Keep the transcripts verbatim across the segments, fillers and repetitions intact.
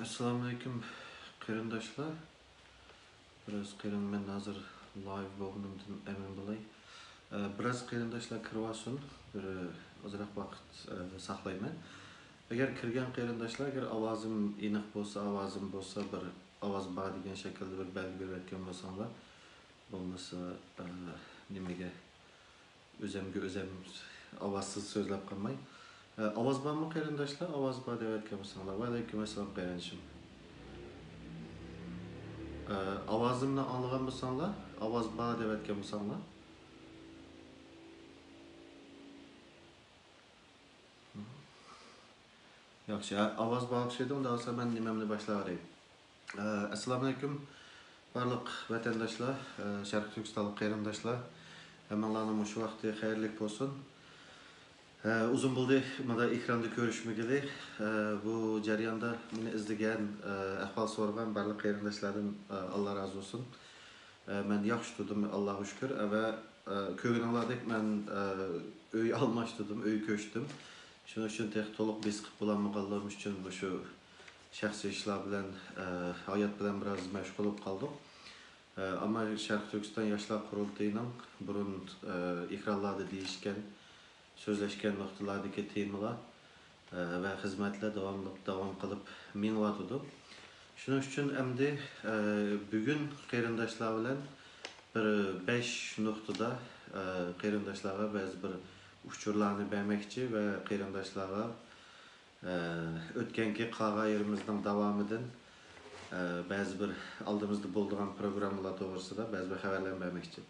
ئەسسالامۇئەلەيكۇم، قېرىنداشلار. بىراز قېرىن-، مەن ھازىر لايىۋ بولغىنىمدىن ئەمىن بولاي. ئە، بىراز قېرىنداشلار كىرىۋالسۇن، بىر ئازراق ۋاقىت، ئە، ساقلايمەن. ئەگەر كىرگەن قېرىنداشلار، ئەگەر ئاۋازىم ئېنىق بولسا، ئاۋازىم بولسا، بىر ئاۋاز بار دېگەن شەكىلدە بىر بەلگە بېرىۋەتكەن بولساڭلار، بولمىسا، ئە، نېمىگە، ئۆزەمگە ئۆزەم ئاۋازسىز سۆزلەپ قالماي. ئە، ئاۋاز بارمۇ قېرىنداشلار؟ ئاۋاز بار دەۋەتكەن بولساڭلار. ۋەئەلەيكۇم ئەسسالام قېرىندىشىم. ئە، ئاۋازىمنى ئاڭلىغان بولساڭلار، ئاۋاز بار دەۋەتكەن بولساڭلار. ياخشى، ئاۋاز بار ئوخشايدۇ. ئۇنداق بولسا مەن نېمەمنى باشلاۋېرەي. ئە، ئەسسالامۇئەلەيكۇم، بارلىق ۋەتەنداشلار، ئە، شەرقىي تۈركىستانلىق قېرىنداشلار، ھەممىڭلارنىڭ مۇشۇ ۋاقتى خەيرلىك بولسۇن. ئە، ئۇزۇن بولدى مۇنداق ئېكراندا كۆرۈشمىگىلى. ئە، بۇ جەرياندا مېنى ئىزدىگەن، ئە، ئەھۋال سورىغان بارلىق قېرىنداشلاردىن، ئە، ئاللا رازى بولسۇن. ئە، مەن ياخشى تۇردۇم، ئاللاغا شۈكۈر. ئە، ۋە، ئە، كۆرگىنىڭلاردەك مەن، ئە، ئۆي ئالماشتۇردۇم، ئۆي كۆچتۈم. شۇنىڭ ئۈچۈن تېخى تولۇق بېسىقىپ بولالمىغانلىرىم ئۈچۈن مۇشۇ شەخسىي ئىشلار بىلەن، ئە، ھايات بىلەن بىراز مەشغۇل بولۇپ قالدۇق. ئە، ئەمما شەرقىي تۈركىستان ياشلار قۇرۇلتىيىنىڭ بۇرۇن، ئە، ئېكرانلاردا دېيىشكەن، سۆزلەشكەن نۇقتىلاردىكى تېمىلار، ئە، ۋە خىزمەتلەر داۋاملىق، داۋام قىلىپ مېڭىۋاتىدۇ. شۇنىڭ ئۈچۈن ئەمدى، ئە، بۈگۈن قېرىنداشلار بىلەن بىر بەش نۇقتىدا، ئە، قېرىنداشلارغا بەزى بىر ئۇچۇرلارنى بەرمەكچى ۋە قېرىنداشلارغا، ئە، ئۆتكەنكى قالغان يېرىمىزنىڭ داۋامىدىن، ئە، بەزى بىر ئالدىمىزدا بولىدىغان پروگراممىلار توغرىسىدا بەزى بىر خەۋەرلەرنى بەرمەكچى.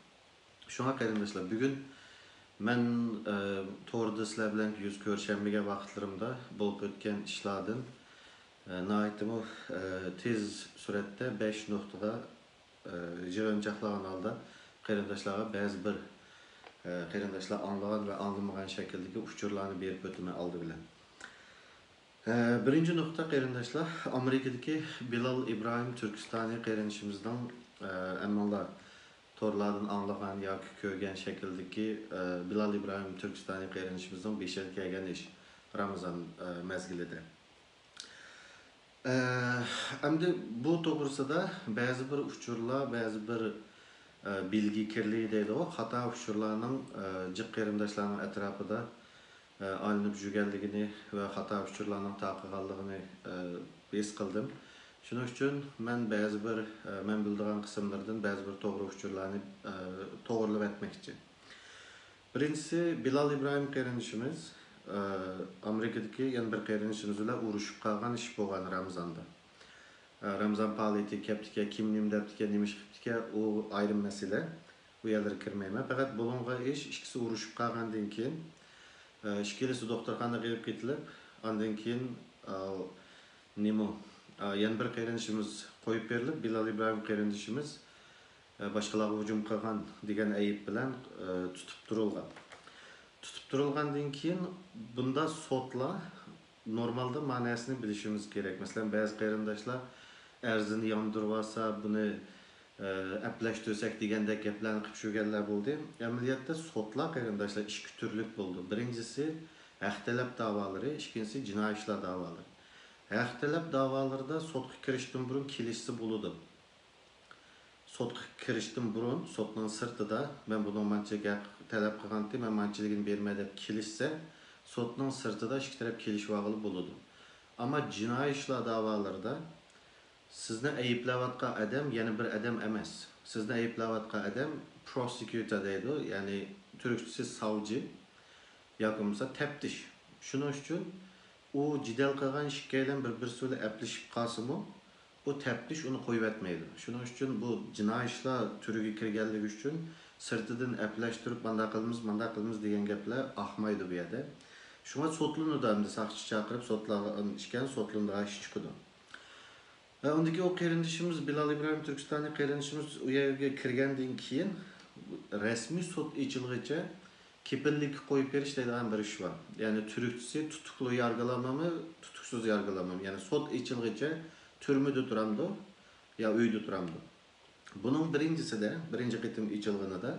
شۇڭا قېرىنداشلار، بۈگۈن مەن، ئە، توردا سىلەر بىلەن يۈز كۆرۈشەلمىگەن ۋاقىتلىرىمدا بولۇپ ئۆتكەن ئىشلاردىن، ئە، ناھايىتىمۇ، ئە، تېز سۈرئەتتە بەش نۇقتىغا، ئە، يىغىنچاقلىغان ھالدا قېرىنداشلارغا بەزى بىر، ئە، قېرىنداشلار ئاڭلىغان ۋە ئاڭلىمىغان شەكىلدىكى ئۇچۇرلارنى بېرىپ ئۆتىمەن ئالدى بىلەن. ئە، بىرىنچى نۇقتا، قېرىنداشلار، ئامېرىكىدىكى بىلال ئىبراھىم تۈركىستانى قېرىندىشىمىزنىڭ، ئە، ھەممىڭلار تورلاردىن ئاڭلىغان ياكى كۆرگەن شەكىلدىكى، ئە، بىلال ئىبراھىم تۈركىستانى قېرىندىشىمىزنىڭ بېشىغا كەلگەن ئىش رامىزان، ئە، مەزگىلىدە. ئە، ئەمدى بۇ توغرىسىدا بەزى بىر ئۇچۇرلار، بەزى بىر، ئە، بىلگە كىرلى دەيدىغۇ، خاتا ئۇچۇرلارنىڭ، ئە، جىق قېرىنداشلارنىڭ ئەتراپىدا، ئە، ئايلىنىپ يۈرگەنلىكىنى ۋە خاتا ئۇچۇرلارنىڭ تارقىغانلىقىنى، ئە، ھېس قىلدىم. شۇنىڭ ئۈچۈن مەن بەزى بىر، ئە، مەن بىلىدىغان قىسىملىرىدىن بەزى بىر توغرا ئۇچۇرلارنى، ئە، توغرىلاپ ئەتمەكچى. بىرىنچىسى، بىلال ئىبراھىم قېرىندىشىمىز، ئە، ئامېرىكىدىكى يەنە بىر قېرىندىشىمىز بىلەن ئۇرۇشۇپ قالغان ئىش بولغان رامىزاندا. ئە، رامىزان پائالىيىتى كەپتىكەن، كىم نېمە دەپتىكەن، نېمە ئىش قىپتىكەن، ئۇ ئايرىم مەسىلە. ئۇ يەرلەرگە كىرمەيمەن. پەقەت بۇلۇڭغا ئىش، ئىككىسى ئۇرۇشۇپ قالغاندىن كېيىن، ئە، ئىككىلىسى دوختۇرخانىغا ئېلىپ كېتىلىپ، ئاندىن كېيىن، ئە، نېمە، ئە، يەنە بىر قېرىندىشىمىز قويۇپ بېرىلىپ، بىلال ئىبراھىم قېرىندىشىمىز، ئە، باشقىلارغا ھۇجۇم قىلغان دېگەن ئەيىب بىلەن، ئە، تۇتۇپ تۇرۇلغان. تۇتۇپ تۇرۇلغاندىن كېيىن بۇنداق سوتلار نورمالدا مەنىسىنى بىلىشىمىز كېرەك. مەسىلەن، بەزى قېرىنداشلار ئەرزىنى ياندۇرۇۋالسا، بۇنى، ئە، ئەپلەشتۈرسەك دېگەندەك گەپلەرنى قىلىپ يۈرگەنلەر بولدى. ئەمەلىيەتتە سوتلار، قېرىنداشلار، ئىككى تۈرلۈك بولىدۇ. بىرىنچىسى ھەق تەلەپ داۋالىرى، ئىككىنچىسى جىنايى ئىشلار داۋالىرى. ھەق تەلەپ داۋالىرىدا سوتقا كىرىشتىن بۇرۇن كېلىشسە بولىدۇ. سوتقا كىرىشتىن بۇرۇن، سوتنىڭ سىرتىدا، مەن بۇنىڭ مانچىلىك ھەق تەلەپ قىلغانتى، مەن مانچىلىكىنى بېرىمەن دەپ كېلىشسە، سوتنىڭ سىرتىدا ئىككى تەرەپ كېلىشىۋالغىلى بولىدۇ. ئەمما جىنايى ئىشلار داۋالىرىدا سىزنى ئەيىبلەۋاتقان ئادەم يەنە بىر ئادەم ئەمەس. سىزنى ئەيىبلەۋاتقان ئادەم پروسېكيۇتور دەيدۇ، يەنى تۈركچىسى ساۋجى ياكى بولمىسا تەپتىش. شۇنىڭ ئۈچۈن ئۇ جېدەل قىلغان ئىككىيلەن بىر-بىرسى بىلەن ئەپلىشىپ قالسىمۇ، ئۇ تەپتىش ئۇنى قويۇۋەتمەيدۇ. شۇنىڭ ئۈچۈن بۇ جىنايى ئىشلار تۈرىگە كىرگەنلىكى ئۈچۈن سىرتىدىن ئەپلەشتۈرۈپ، مانداق قىلىمىز، مانداق قىلىمىز دېگەن گەپلەر ئاقمايدۇ بۇ يەردە. شۇڭا سوتلىنىدۇ، ئەمدى ساقچى چاقىرىپ سوتلىغان ئىكەن، سوتلىنىدىغان ئىش چىقىدۇ. ھە، ئۇندىكى ئۇ قېرىندىشىمىز، بىلال ئىبراھىم تۈركىستانى قېرىندىشىمىز ئۇ يەرگە كىرگەندىن كېيىن، رەسمىي سوت ئېچىلغىچە كېپىللىككە قويۇپ بېرىش دەيدىغان بىر ئىش بار. يەنى تۈركچىسى تۇتۇقلۇ يارگىلانمامۇ، تۇتۇقسىز يارگىلانمامۇ؟ يەنى سوت ئېچىلغىچە تۈرمىدە تۇرامدۇ يا ئۆيدە تۇرامدۇ؟ بۇنىڭ بىرىنچىسىدە، بىرىنچى قېتىم ئېچىلغىنىدا،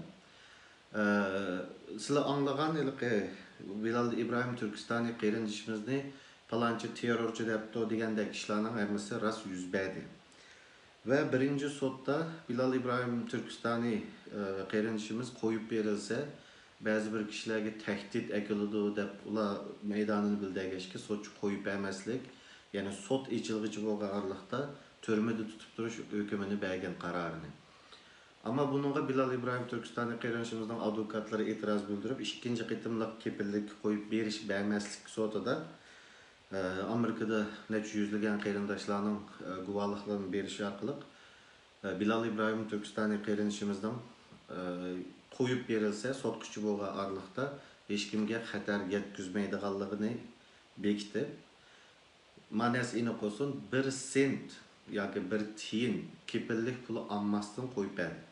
ئە، سىلەر ئاڭلىغان ھېلىقى بىلال ئىبراھىم تۈركىستانى قېرىندىشىمىزنى پالانچى تېررورچى دەپتۇ دېگەندەك ئىشلارنىڭ ھەممىسى راست يۈز بەردى. ۋە بىرىنچى سوتتا بىلال ئىبراھىم تۈركىستانى، ئە، قېرىندىشىمىز قويۇپ بېرىلسە، بەزى بىر كىشىلەرگە تەھدىت ئەكېلىدۇ دەپ، ئۇلار مەيدانىنى بىلدۈرگەچكە، سوتچى قويۇپ بەرمەسلىك، يەنى سوت ئېچىلغۇچە بولغان ئارىلىقتا تۈرمىدە تۇتۇپ تۇرۇش ھۆكمىنى بەرگەن، قارارىنى. ئەمما بۇنىڭغا بىلال ئىبراھىم تۈركىستانى قېرىندىشىمىزنىڭ ئادۋوكاتلىرى ئېتىراز بىلدۈرۈپ، ئىككىنچى قېتىملىق كېپىللىككە قويۇپ بېرىش بەرمەسلىك سوتىدا، ئە، ئامېرىكىدا نەچچە يۈزلىگەن قېرىنداشلارنىڭ، ئە، گۇۋاھلىقلىرىنى بېرىشى ئارقىلىق، ئە، بىلال ئىبراھىم تۈركىستانى قېرىندىشىمىزنىڭ، ئە، قويۇپ بېرىلسە، سوتقىچە بولغان ئارىلىقتا ھېچكىمگە خەتەر يەتكۈزمەيدىغانلىقىنى بېكىتىپ، مەنىسى ئېنىق بولسۇن، بىر سېنت ياكى بىر تىيىن كېپىللىك پۇلى ئالماستىن قويۇپ بەردى.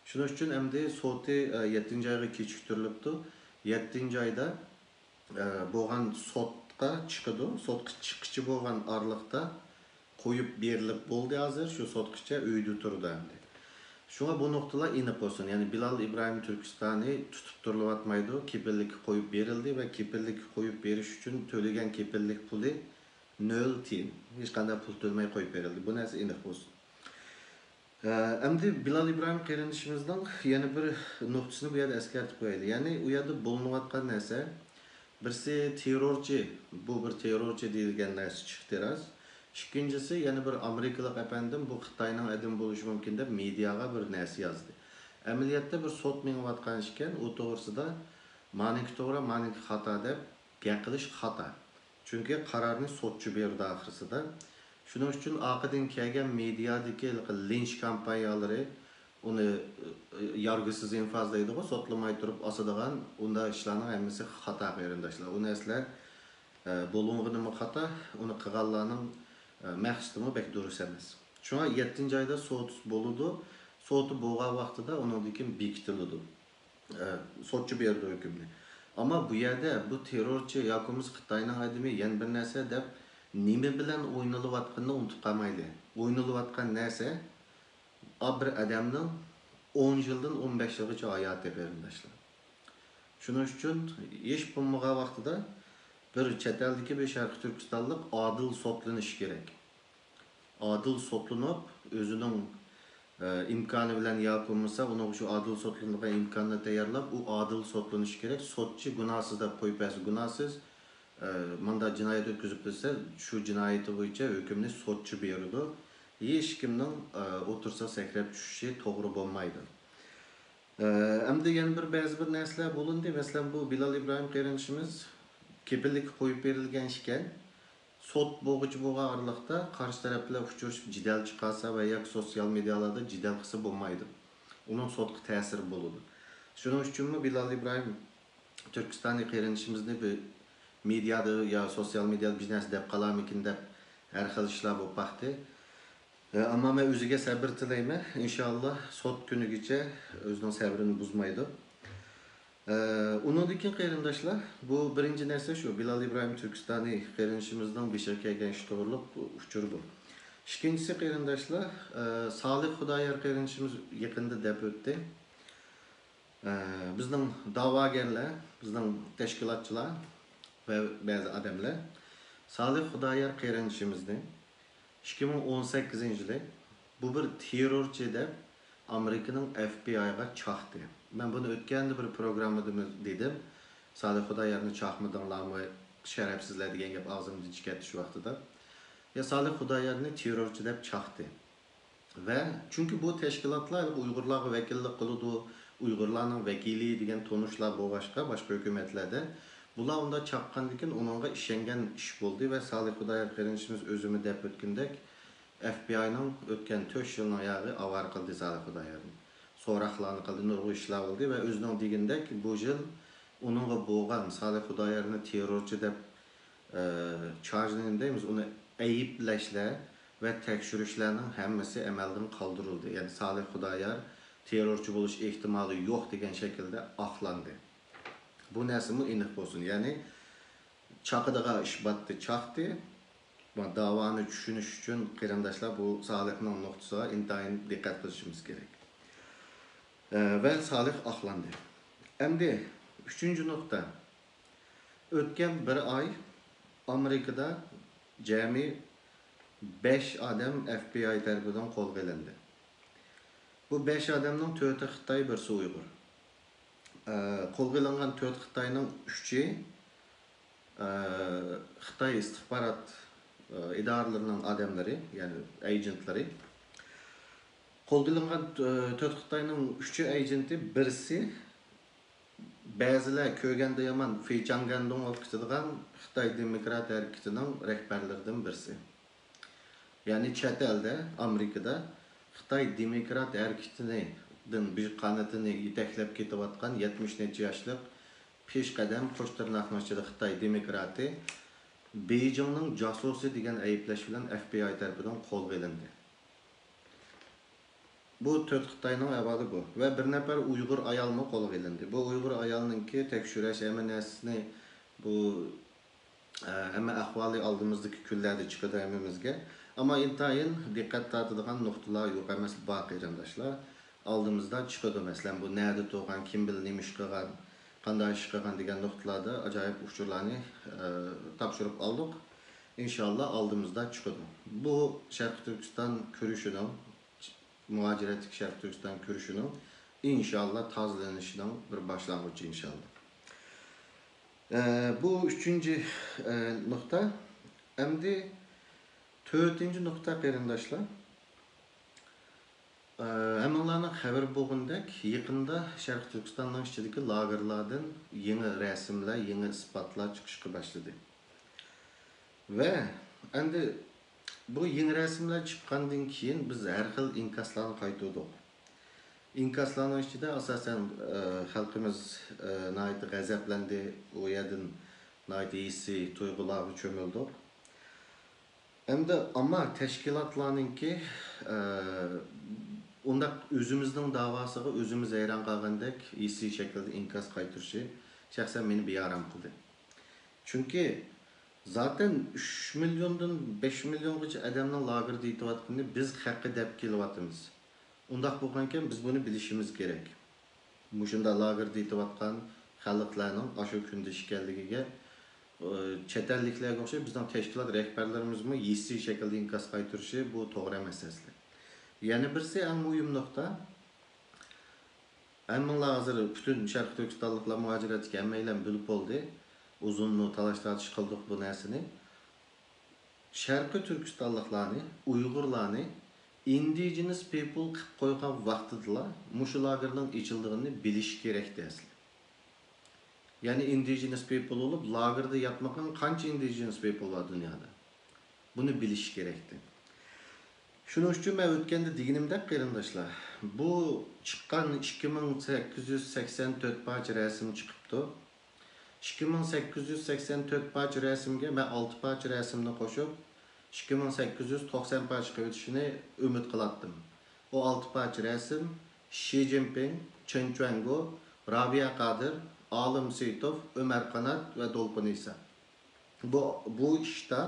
شۇنىڭ ئۈچۈن ئەمدى سوتى، ئە، يەتتىنچى ئايغا كېچىكتۈرۈلۈپتۇ. يەتتىنچى ئايدا، ئە، بولغان سوتقا چىقىدۇ. سوتقا چىققىچە بولغان ئارىلىقتا قويۇپ بېرىلىپ بولدى ھازىر. شۇ سوتقىچە ئۆيدە تۇرىدۇ ئەمدى. شۇڭا بۇ نۇقتىلار ئېنىق بولسۇن. يەنى بىلال ئىبراھىم تۈركىستانى تۇتۇپ تۇرۇلۇۋاتمايدۇ. كېپىللىككە قويۇپ بېرىلدى ۋە كېپىللىككە قويۇپ بېرىش ئۈچۈن تۆلىگەن كېپىللىك پۇلى نۆل تىيىن. ھېچقانداق پۇل تۆلىمەي قويۇپ بېرىلدى. بۇ نەرسە ئېنىق بولسۇن. ئە، ئەمدى بىلال ئىبراھىم قېرىندىشىمىزنىڭ يەنە بىر نۇقتىسىنى بۇ يەردە ئەسكەرتىپ قويايلى. يەنى ئۇ يەردە بولۇنۇۋاتقان نەرسە، بىرسى تېررورچى، بۇ بىر تېررورچى دېيىلگەن نەرسە چىقتى راست. ئىككىنچىسى، يەنە بىر ئامېرىكىلىق ئەپەندىم بۇ خىتاينىڭ ئادىمى بولۇشى مۇمكىن دەپ مېدىياغا بىر نەرسە يازدى. ئەمەلىيەتتە بىر سوت مېڭىۋاتقان ئىكەن، ئۇ توغرىسىدا مانىڭكى توغرا، مانىڭكى خاتا دەپ گەپ قىلىش خاتا. چۈنكى قارارنى سوتچى بېرىدۇ ئاخىرسىدا. شۇنىڭ ئۈچۈن ئارقىدىن كەلگەن مېدىيادىكى ھېلىقى لىنچ كامپانىيەلىرى، ئۇنى، ئى، يارغۇسىز ئىنفاز دەيدىغۇ، سوتلىماي تۇرۇپ ئاسىدىغان ئۇنداق ئىشلارنىڭ ھەممىسى خاتا، قېرىنداشلار. ئۇ نەرسىلەر، ئە، بولۇنغىنىمۇ خاتا، ئۇنى قىلغانلارنىڭ، ئە، مەقسىتىمۇ بەك دۇرۇس ئەمەس. شۇڭا يەتتىنچى ئايدا سوتى بولىدۇ، سوتى بولغان ۋاقتىدا ئۇنىڭدىن كېيىن بېكىتىلىدۇ. ئە، سوتچى بېرىدۇ ھۆكۈمنى. ئەمما بۇ يەردە بۇ تېررورچى ياكى بولمىسا خىتاينىڭ ئادىمى يەنە بىر نەرسە دەپ نېمە بىلەن ئوينىلىۋاتقىنىنى ئۇنتۇپ قالمايلى. ئوينىلىۋاتقان نەرسە، ئا، بىر ئادەمنىڭ ئون يىلدىن ئون بەش يىلغىچە ھاياتى، قېرىنداشلار. شۇنىڭ ئۈچۈن ھېچ بولمىغان ۋاقتىدا بىر چەت ئەلدىكى بىر شەرقىي تۈركىستانلىق ئادىل سوتلىنىشى كېرەك. ئادىل سوتلىنىپ، ئۆزىنىڭ، ئە، ئىمكانى بىلەن ياكى بولمىسا ئۇنىڭغا شۇ ئادىل سوتلىنىدىغان ئىمكاننى تەييارلاپ، ئۇ ئادىل سوتلىنىشى كېرەك. سوتچى گۇناھسىز دەپ قويۇپ بەرسە گۇناھسىز، ئە، ماندا جىنايەت ئۆتكۈزۈپ بەرسە، شۇ جىنايىتى بويىچە ھۆكۈمنى سوتچى بېرىدۇ. ھېچكىمنىڭ، ئە، ئوتتۇرىسىغا سەكرەپ چۈشۈشى توغرا بولمايدۇ. ئە، ئەمدى يەنە بىر بەزى بىر نەرسىلەر بولۇندى. مەسىلەن، بۇ بىلال ئىبراھىم قېرىندىشىمىز كېپىللىككە قويۇپ بېرىلگەن ئىكەن. سوت بولغۇچە بولغان ئارىلىقتا قارشى تەرەپ بىلەن ئۇچرىشىپ جېدەل چىقارسا ۋە ياكى سوتسىيال مېدىيالاردا جېدەل قىلسا بولمايدۇ. ئۇنىڭ سوتقا تەسىرى بولىدۇ. شۇنىڭ ئۈچۈنمۇ بىلال ئىبراھىم تۈركىستانى قېرىندىشىمىزنى بىر مېدىيادا يا سوتسىيال مېدىيادا بىر نەرسە دەپ قالارمىكىن دەپ ھەر خىل ئىشلار بولۇپ باقتى. ئە، ئەمما مەن ئۆزىگە سەبىر تىلەيمەن. ئىنشاللا سوت كۈنىگىچە ئۆزىنىڭ سەبرىنى بۇزمايدۇ. ئە، ئۇنىڭدىن كېيىن قېرىنداشلار، بۇ بىرىنچى نەرسە شۇ، بىلال ئىبراھىم تۈركىستانى قېرىندىشىمىزنىڭ بېشىغا كەلگەن ئىش توغرۇلۇق ئۇچۇر بۇ. ئىككىنچىسى قېرىنداشلار، ئە، سالىھ خۇدايار قېرىندىشىمىز يېقىندا دەپ ئۆتتى. ئە، بىزنىڭ دەۋاگەرلەر، بىزنىڭ تەشكىلاتچىلار ۋە بەزى ئادەملەر سالىھ خۇدايار قېرىندىشىمىزنى ئىككى مىڭ ئون سەككىزىنچى يىلى بۇ بىر تېررورچى دەپ ئامېرىكىنىڭ ئەف بى ئايغا چاقتى. مەن بۇنى ئۆتكەندە بىر پروگراممىدىمۇ دېدىم. سالىھ خۇدايارنى چاقمىدىڭلارمۇ، شەرەپسىزلەر دېگەن گەپ ئاغزىمدىن چىقىپ كەتتى شۇ ۋاقتىدا. يا سالىھ خۇدايارنى تېررورچى دەپ چاقتى. ۋە چۈنكى بۇ تەشكىلاتلار ئۇيغۇرلارغا ۋەكىللىك قىلىدۇ، ئۇيغۇرلارنىڭ ۋەكىلى دېگەن تونۇشلار بولغاچقا باشقا ھۆكۈمەتلەردە، بۇلار ئۇنداق چاققاندىكىن ئۇنىڭغا ئىشەنگەن ئىش بولدى ۋە سالىھ خۇدايار قېرىندىشىمىز ئۆزىمۇ دەپ ئۆتكىنىدەك، ئەف بى ئاينىڭ ئۆتكەن تۆت يىلنىڭ ياغى ئاۋارە قىلدى سالىھ خۇدايارنى. سوراقلارنى قىلدى، نۇرغۇن ئىشلار بولدى ۋە ئۆزىنىڭ دېگىنىدەك بۇ يىل ئۇنىڭغا بولغان سالىھ خۇدايارنى تېررورچى دەپ ئى، چارجنى نېمە دەيمىز، ئۇنى ئەيىبلەشلەر ۋە تەكشۈرۈشلەرنىڭ ھەممىسى ئەمەلدىن قالدۇرۇلدى. يەنى سالىھ خۇدايار تېررورچى بولۇش ئېھتىمالى يوق دېگەن شەكىلدە ئاقلاندى. بۇ نەرسىمۇ ئېنىق بولسۇن. يەنى چاقىدىغان ئىش باتتى، چاقتى. بۇ داۋانى چۈشىنىش ئۈچۈن قېرىنداشلار بۇ سالىھنىڭ نۇقتىسىغا ئىنتايىن دىققەت قىلىشىمىز كېرەك. ئى، ۋە سالىھ ئاقلاندى. ئەمدى ئۈچىنچى نۇقتا. ئۆتكەن بىر ئاي ئامېرىكىدا جەمئىي بەش ئادەم ئەف بى ئاي تەرىپىدىن قولغا ئېلىندى. بۇ بەش ئادەمنىڭ تۆتى خىتاي، بىرسى ئۇيغۇر. ئە، قولغا ئېلىنغان تۆت خىتاينىڭ ئۈچى، ئە، خىتاي ئىستىخبارات، ئە، ئىدارىلىرىنىڭ ئادەملىرى، يەنى ئېجېنتلىرى. قولغا ئېلىنغان، ئە، تۆت خىتاينىڭ ئۈچى ئېجېنتى، بىرسى بەزىلەر كۆرگەندە يامان فېي چياڭگەندۇڭ بولۇپ كېتىدىغان خىتاي دېموكرات ھەرىكىتىنىڭ رەھبەرلىرىدىن بىرسى. يەنى چەت ئەلدە، ئامېرىكىدا خىتاي دېموكرات ھەرىكىتىنىڭ بىر قانىتىنى يېتەكلەپ كېتىۋاتقان يەتمىش نەچچە ياشلىق پېشقەدەم، قوش تىرناقنىڭ ئىچىدە خىتاي دېموكراتى، بېيجىڭنىڭ جاسۇسى دېگەن ئەيىبلەش بىلەن ئەف بى ئاي تەرىپىدىن قولغا ئېلىندى. بۇ تۆت خىتاينىڭ ئەھۋالى بۇ. ۋە بىر نەپەر ئۇيغۇر ئايالمۇ قولغا ئېلىندى. بۇ ئۇيغۇر ئايالنىڭكى تەكشۈرۈش ھەممە نەرسىسىنى، بۇ، ئە، ھەممە ئەھۋالى ئالدىمىزدىكى كۈنلەردە چىقىدۇ ھەممىمىزگە. ئەمما ئىنتايىن دىققەت تارتىدىغان نۇقتىلار يوق ئەمەس، بار قېرىنداشلار. ئالدىمىزدا چىقىدۇ. مەسىلەن، بۇ نەدە تۇرغان، كىم بىلەن نېمە ئىش قىلغان، قانداق ئىش قىلغان دېگەن نۇقتىلاردا ئاجايىپ ئۇچۇرلارنى، ئە، تاپشۇرۇپ ئالدۇق. ئىنشاللا ئالدىمىزدا چىقىدۇ. بۇ شەرقىي تۈركىستان كۈرىشىنىڭ، مۇھاجىرەتتىكى شەرقىي تۈركىستان كۈرىشىنىڭ ئىنشاللا تازىلىنىشىنىڭ بىر باشلانغۇچى ئىنشاللا. ئە، بۇ ئۈچىنچى، ئە، نۇقتا. ئەمدى تۆتىنچى نۇقتا، قېرىنداشلار. ئە، ھەممىڭلارنىڭ خەۋىرى بولغىنىدەك، يېقىندا شەرقىي تۈركىستاننىڭ ئىچىدىكى لاگېرلاردىن يېڭى رەسىملەر، يېڭى ئىسپاتلار چىقىشقا باشلىدى. ۋە ئەمدى بۇ يېڭى رەسىملەر چىققاندىن كېيىن بىز ھەر خىل ئىنكاسلارنى قايتۇردۇق. ئىنكاسلارنىڭ ئىچىدە ئاساسەن، ئە، خەلقىمىز، ئە، ناھايىتى غەزەپلەندى، ئۇ يەردىن ناھايىتى ھېسسىي تۇيغۇلارغا چۆمۈلدۇق. ئەمدى ئەمما تەشكىلاتلارنىڭكى، ئە، ئۇنداق ئۆزىمىزنىڭ داۋاسىغا ئۆزىمىز ھەيران قالغاندەك ھېسسىي شەكىلدە ئىنكاس قايتۇرۇشى شەخسەن مېنى بىئارام قىلدى. چۈنكى زاتەن ئۈچ مىليوندىن بەش مىليونغىچە ئادەمنىڭ لاگېردا يېتىۋاتقىنىنى بىز خەققە دەپ كېلىۋاتىمىز. ئۇنداق بولغانىكەن، بىز بۇنى بىلىشىمىز كېرەك. مۇشۇنداق لاگېردا يېتىۋاتقان خەلقلەرنىڭ ئاشۇ كۈندە ئىكەنلىكىگە، ئى، چەت ئەللىكلەرگە ئوخشاش بىزنىڭ تەشكىلات رەھبەرلىرىمىزمۇ ھېسسىي شەكىلدە ئىنكاس قايتۇرۇشى، بۇ توغرا ئەمەس ئەسلى. يەنە بىرسى، ئەڭ مۇھىم نۇقتا، ھەممىڭلار ھازىر پۈتۈن شەرقىي تۈركىستانلىقلار، مۇھاجىرەتتىكى ھەممەيلەن بىلىپ بولدى. ئۇزۇنمۇ تالاش-تارتىش قىلدۇق بۇ نەرسىنى. شەرقىي تۈركىستانلىقلارنى، ئۇيغۇرلارنى ئىندىجېنس پىپل قىلىپ قويغان ۋاقتىدىلا مۇشۇ لاگېرنىڭ ئېچىلىدىغىنىنى بىلىشى كېرەكتى ئەسلى. يەنى ئىندىجېنس پىپل بولۇپ، لاگېردا ياتمىغان قانچە ئىندىجېنس پىپل بار دۇنيادا؟ بۇنى بىلىشى كېرەكتى. شۇنىڭ ئۈچۈن مەن ئۆتكەندە دېگىنىمدەك، قېرىنداشلار، بۇ چىققان ئىككى مىڭ سەككىز يۈز سەكسەن تۆت پارچە رەسىم چىقىپتۇ. ئىككى مىڭ سەككىز يۈز سەكسەن تۆت پارچە رەسىمگە مەن ئالتە پارچە رەسىمنى قوشۇپ، ئىككى مىڭ سەككىز يۈز توقسان پارچە قىلىۋېتىشىنى ئۈمىد قىلاتتىم. ئۇ ئالتە پارچە رەسىم شى جىنپىڭ، چېن چۈەنگو، رابىيە قادىر، ئالىم سېيىتوف، ئۆمەر قانات ۋە دولقۇن ئىسا. بۇ، بۇ ئىشتا،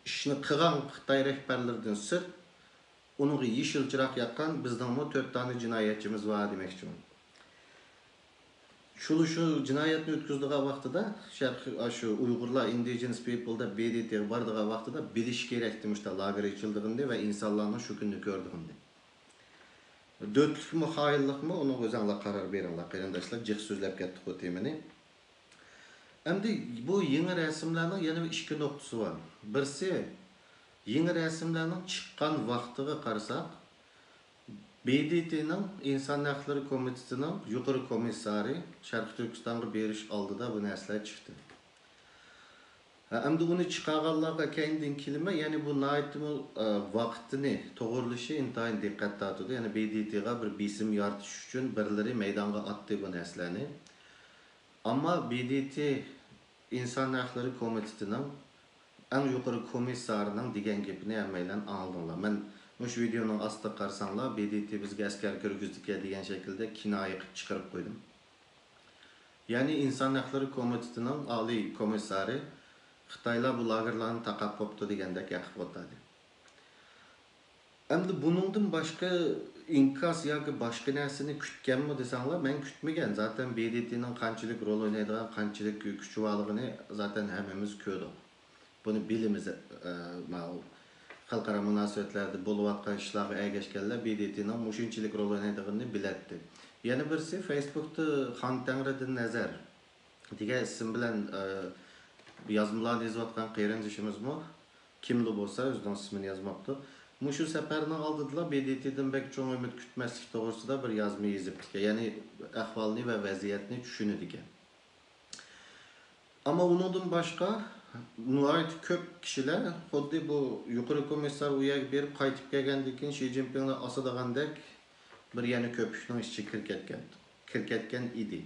ئىشنى قىلغان خىتاي رەھبەرلىرىدىن سىرت، ئۇنىڭغا يېشىل چىراغ ياققان بىزنىڭمۇ تۆت دانە جىنايەتچىمىز بار دېمەكچىمەن. شۇ، شۇ جىنايەتنى ئۆتكۈزىدىغان ۋاقتىدا، شەرقىي، ئاشۇ ئۇيغۇرلار ئىندىجېنس پىپل دەپ بې دې تېغا بارىدىغان ۋاقتىدا بىلىشى كېرەكتى مۇشۇنداق لاگېر ئېچىلىدىغىنىنى ۋە ئىنسانلارنىڭ شۇ كۈننى كۆرىدىغىنىنى. دۆتلۈكمۇ، خائىنلىقمۇ، ئۇنىڭغا ئۆزەڭلار قارار بېرىڭلار، قېرىنداشلار. جىق سۆزلەپ كەتتۇق بۇ تېمىنى. ئەمدى بۇ يېڭى رەسىملەرنىڭ يەنە بىر ئىككى نۇقتىسى بار. بىرسى، يېڭى رەسىملەرنىڭ چىققان ۋاقتىغا قارىساق، بې دې تېنىڭ ئىنسان ھەقلىرى كومىتېتىنىڭ يۇقىرى كومىسسارى شەرقىي تۈركىستانغا بېرىش ئالدىدا بۇ نەرسىلەر چىقتى. ھە، ئەمدى ئۇنى چىقارغانلارغا كەينىدىن كېلىمەن، يەنى بۇ ناھايىتىمۇ، ئە، ۋاقتىنى توغرىلىشى ئىنتايىن دىققەت تارتىدۇ. يەنى بې دې تېغا بىر بېسىم يارىتىش ئۈچۈن بىرلىرى مەيدانغا ئاتتى بۇ نەرسىلەرنى. ئەمما بې دې تې ئىنسان ھەقلىرى كومىتېتىنىڭ ئەڭ يۇقىرى كومىسسارىنىڭ دېگەن گېپىنى ھەممەيلەن ئاڭلىدىڭلار. مەن مۇشۇ ۋىدېئونىڭ ئاستىغا قارىساڭلار، بې دې تې بىزگە ئەسكەر كىرگۈزدىكەن دېگەن شەكىلدە كىنايە قىلىپ چىقىرىپ قويدۇم. يەنى ئىنسان ھەقلىرى كومىتېتىنىڭ ئالىي كومىسسارى خىتايلار بۇ لاگېرلارنى تاقاپ بوپتۇ دېگەندەك گەپ قىلىپ ئولتۇردى. ئەمدى بۇنىڭدىن باشقا ئىنكاس ياكى باشقا نەرسىنى كۈتكەنمۇ دېسەڭلار، مەن كۈتمىگەن. زاتەن ب د ت نىڭ قانچىلىك رول ئوينايدىغان، قانچىلىك كۈچى بارلىقىنى زاتەن ھەممىمىز كۆردۇق. بۇنى بىلىمىز. ئە، ماۋۇ خەلقئارا مۇناسىۋەتلەردە بولۇۋاتقان ئىشلارغا ئەگەشكەنلەر ب د ت نىڭ مۇشۇنچىلىك رول ئوينايدىغىنىنى بىلەتتى. يەنە بىرسى، فېيسبۇكتا خان تەڭرىدىن نەزەر دېگەن ئىسىم بىلەن، ئە، يازمىلارنى يېزىۋاتقان قېرىندىشىمىزمۇ، كىملا بولسا، ئۆزىنىڭ ئىسمىنى يازماپتۇ. مۇشۇ سەپەرنىڭ ئالدىدىلا ب د ت دىن بەك چوڭ ئۈمىد كۈتمەسلىك توغرىسىدا بىر يازما يېزىپتىكەن. يەنى ئەھۋالنى ۋە ۋەزىيەتنى چۈشىنىدىكەن. ئەمما ئۇنىڭدىن باشقا، ناھايىتى كۆپ كىشىلەر خۇددى بۇ يۇقىرى كومىسسار ئۇ يەرگە بېرىپ قايتىپ كەلگەندىن كېيىن شى جىنپىڭنى ئاسىدىغاندەك بىر يەنە كۆپۈكنىڭ ئىچىگە كىرىپ كەتكەن، كىرىپ كەتكەن ئىدى.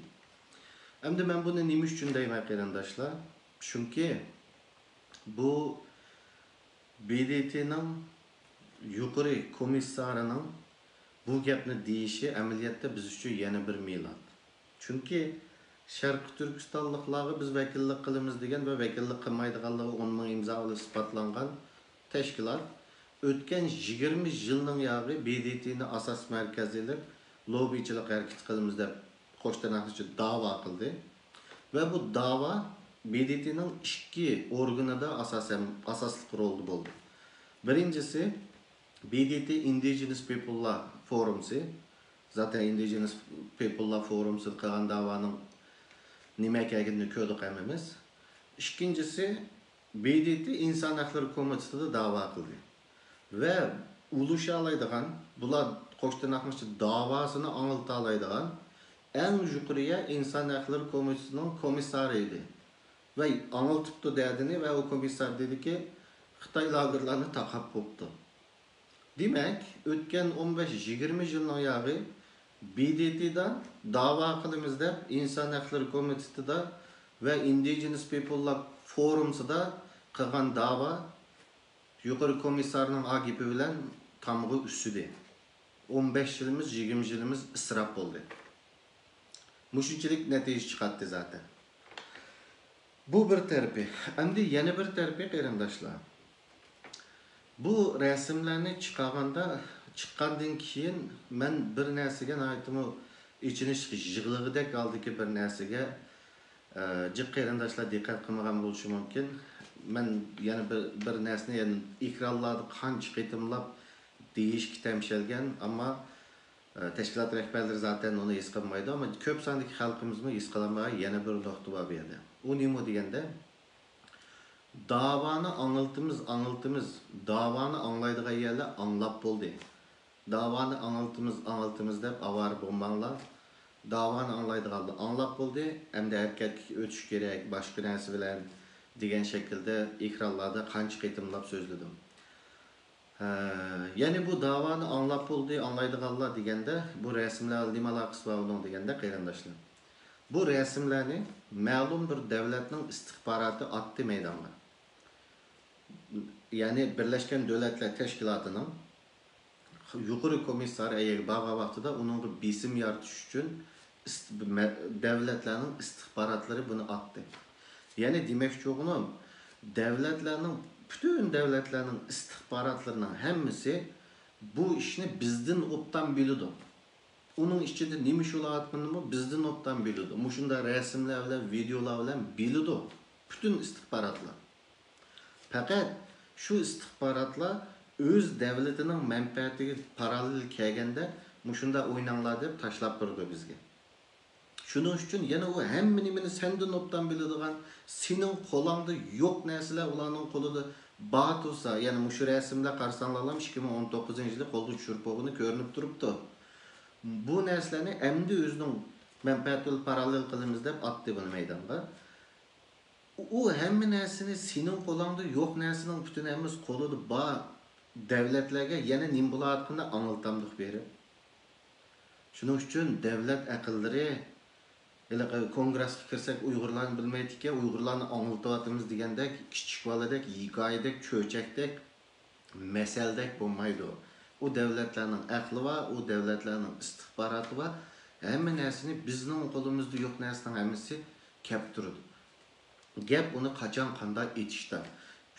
ئەمدى مەن بۇنى نېمە ئۈچۈن دەيمەن، قېرىنداشلار؟ چۈنكى بۇ ب د ت نىڭ يۇقىرى كومىسسارىنىڭ بۇ گەپنى دېيىشى ئەمەلىيەتتە بىز ئۈچۈن يەنە بىر مىلاد. چۈنكى شەرقىي تۈركىستانلىقلارغا بىز ۋەكىللىك قىلىمىز دېگەن ۋە ۋەكىللىك قىلمايدىغانلىقى ئون مىڭ ئىمزا ئېلىپ ئىسپاتلانغان تەشكىلات ئۆتكەن يىگىرمە يىلنىڭ ياغى ب د ت نى ئاساس مەركەز ئېلىپ، لوببىچىلىق ھەرىكىتى قىلىمىز دەپ قوش تىرناقنىڭ ئىچىدە داۋا قىلدى. ۋە بۇ داۋا ب د ت نىڭ ئىككى ئورگىنىدا ئاساسەن، ئاساسلىق رولدا بولدى. بىرىنچىسى، ب د ت ئىندىجېنس پىپللار فورۇمسى. زاتەن ئىندىجېنس پىپللار فورۇمسى قىلغان داۋانىڭ نېمە ئىكەنلىكىنى كۆردۇق ھەممىمىز. ئىككىنچىسى، ب د ت ئىنسان ھەقلىرى كومىتېتىدا داۋا قىلدى. ۋە ئۇلىشالايدىغان، بۇلار قوش تىرناقنىڭ ئىچىدە داۋاسىنى ئاڭلىتالايدىغان ئەڭ يۇقىرى يەر ئىنسان ھەقلىرى كومىتېتىنىڭ كومىسسارى ئىدى. ۋە ئاڭلىتىپتۇ دەردىنى ۋە ئۇ كومىسسار دېدىكى، خىتاي لاگېرلارنى تاقاپ بوپتۇ. دېمەك، ئۆتكەن ئون بەش يىگىرمە يىلنىڭ ياغى ب د ت دا داۋا قىلىمىز دەپ ئىنسان ھەقلىرى كومىتېتىدا ۋە ئىندىجېنس پىپللار فورۇمسىدا قىلغان داۋا يۇقىرى كومىسسارنىڭ ئاگېپى بىلەن تامغا ئۈسۈدى. ئون بەش يىلىمىز، يىگىرمە يىلىمىز ئىسراپ بولدى. مۇشۇنچىلىك نەتىجە چىقاتتى زاتەن. بۇ بىر تەرىپى. ئەمدى يەنە بىر تەرىپى، قېرىنداشلار. بۇ رەسىملەرنى چىقارغاندا، چىققاندىن كېيىن مەن بىر نەرسىگە ناھايىتىمۇ ئېچىنىش يىغلىغۇدەك ھالدىكى بىر نەرسىگە، ئە، جىق قېرىنداشلار دىققەت قىلمىغان بولۇشى مۇمكىن. مەن يەنە بىر، بىر نەرسىنى يەنە ئېكرانلاردا قانچە قېتىملاپ دېيىشكە تەمشەلگەن، ئەمما، ئە، تەشكىلات رەھبەرلىرى زاتەن ئۇنى ھېس قىلمايدۇ، ئەمما كۆپ ساندىكى خەلقىمىزمۇ ھېس قىلالمىغان يەنە بىر نۇقتا بار بۇ يەردە. ئۇ نېمە دېگەندە، داۋانى ئاڭلىتىمىز، ئاڭلىتىمىز، داۋانى ئاڭلايدىغان يەرلەر ئاڭلاپ بولدى. داۋانى ئاڭلىتىمىز، ئاڭلىتىمىز دەپ ئاۋارە بولماڭلار. داۋانى ئاڭلايدىغانلار ئاڭلاپ بولدى، ئەمدى ھەرىكەتكە ئۆتۈش كېرەك، باشقا نەرسە بىلەن دېگەن شەكىلدە ئېكرانلاردا قانچە قېتىملاپ سۆزلىدىم. ھە، يەنى بۇ داۋانى ئاڭلاپ بولدى، ئاڭلايدىغانلار دېگەندە، بۇ رەسىملەر نېمە ئالاقىسى بار ئۇنىڭ دېگەندە، قېرىنداشلار. بۇ رەسىملەرنى مەلۇم بىر دەۋلەتنىڭ ئىستىخباراتى ئاتتى مەيدانغا. يەنى بىرلەشكەن دۆلەتلەر تەشكىلاتىنىڭ يۇقىرى كومىسسارى ئەيەگە بارغان ۋاقتىدا ئۇنىڭغا بېسىم يارىتىش ئۈچۈن ئىست-، مە-، دەۋلەتلەرنىڭ ئىستىخباراتلىرى بۇنى ئاتتى. يەنى دېمەكچى بولغىنىم، دەۋلەتلەرنىڭ، پۈتۈن دەۋلەتلەرنىڭ ئىستىخباراتلىرىنىڭ ھەممىسى بۇ ئىشنى بىزدىن ئوبدان بىلىدۇ. ئۇنىڭ ئىچىدە نېمە ئىش بولۇۋاتقىنىمۇ بىزدىن ئوبدان بىلىدۇ. مۇشۇنداق رەسىملەر بىلەن، ۋىدېئولار بىلەن بىلىدۇ پۈتۈن ئىستىخباراتلار. پەقەت شۇ ئىستىخباراتلار ئۆز دەۋلىتىنىڭ مەنپەئەتىگە پاراللېل كەلگەندە، مۇشۇنداق ئويناڭلار دەپ تاشلاپ بېرىدۇ بىزگە. شۇنىڭ ئۈچۈن يەنە ئۇ ھەممە نېمىنى سەندىن ئوبدان بىلىدىغان، سېنىڭ قولۇڭدا يوق نەرسىلەر ئۇلارنىڭ قولىدا بار تۇرسا، يەنە مۇشۇ رەسىملەر قارىساڭلارلا ئىككى مىڭ ئون توققۇزىنچى يىلى قولغا چۈشۈرۈپ بولغىنى كۆرۈنۈپ تۇرۇپتۇ. بۇ نەرسىلەرنى ئەمدى ئۆزىنىڭ مەنپەئەتى بىلەن پاراللېل قىلىمىز دەپ ئاتتى بۇنى مەيدانغا. ئۇ ھەممە نەرسىنى، سېنىڭ قولۇڭدا يوق نەرسىنىڭ پۈتۈن ھەممىسى قولىدا بار دەۋلەتلەرگە يەنە نېمە بولۇۋاتقىنىنى ئاڭلىتامدۇق بېرىپ؟ شۇنىڭ ئۈچۈن دەۋلەت ئەقىللىرى، ھېلىقى كونگرېسقا كىرسەك ئۇيغۇرلارنى بىلمەيدىكەن، ئۇيغۇرلارنى ئاڭلىتىۋاتىمىز دېگەندەك، كىچىك بالىدەك، ھېكايىدەك، چۆچەكتەك، مەسەلدەك بولمايدۇ. ئۇ دەۋلەتلەرنىڭ ئەقلى بار، ئۇ دەۋلەتلەرنىڭ ئىستىخباراتى بار. ھەممە نەرسىنى، بىزنىڭ قولىمىزدا يوق نەرسىنىڭ ھەممىسى كەپ تۇرىدۇ. گەپ ئۇنى قاچان، قانداق ئېتىشتا.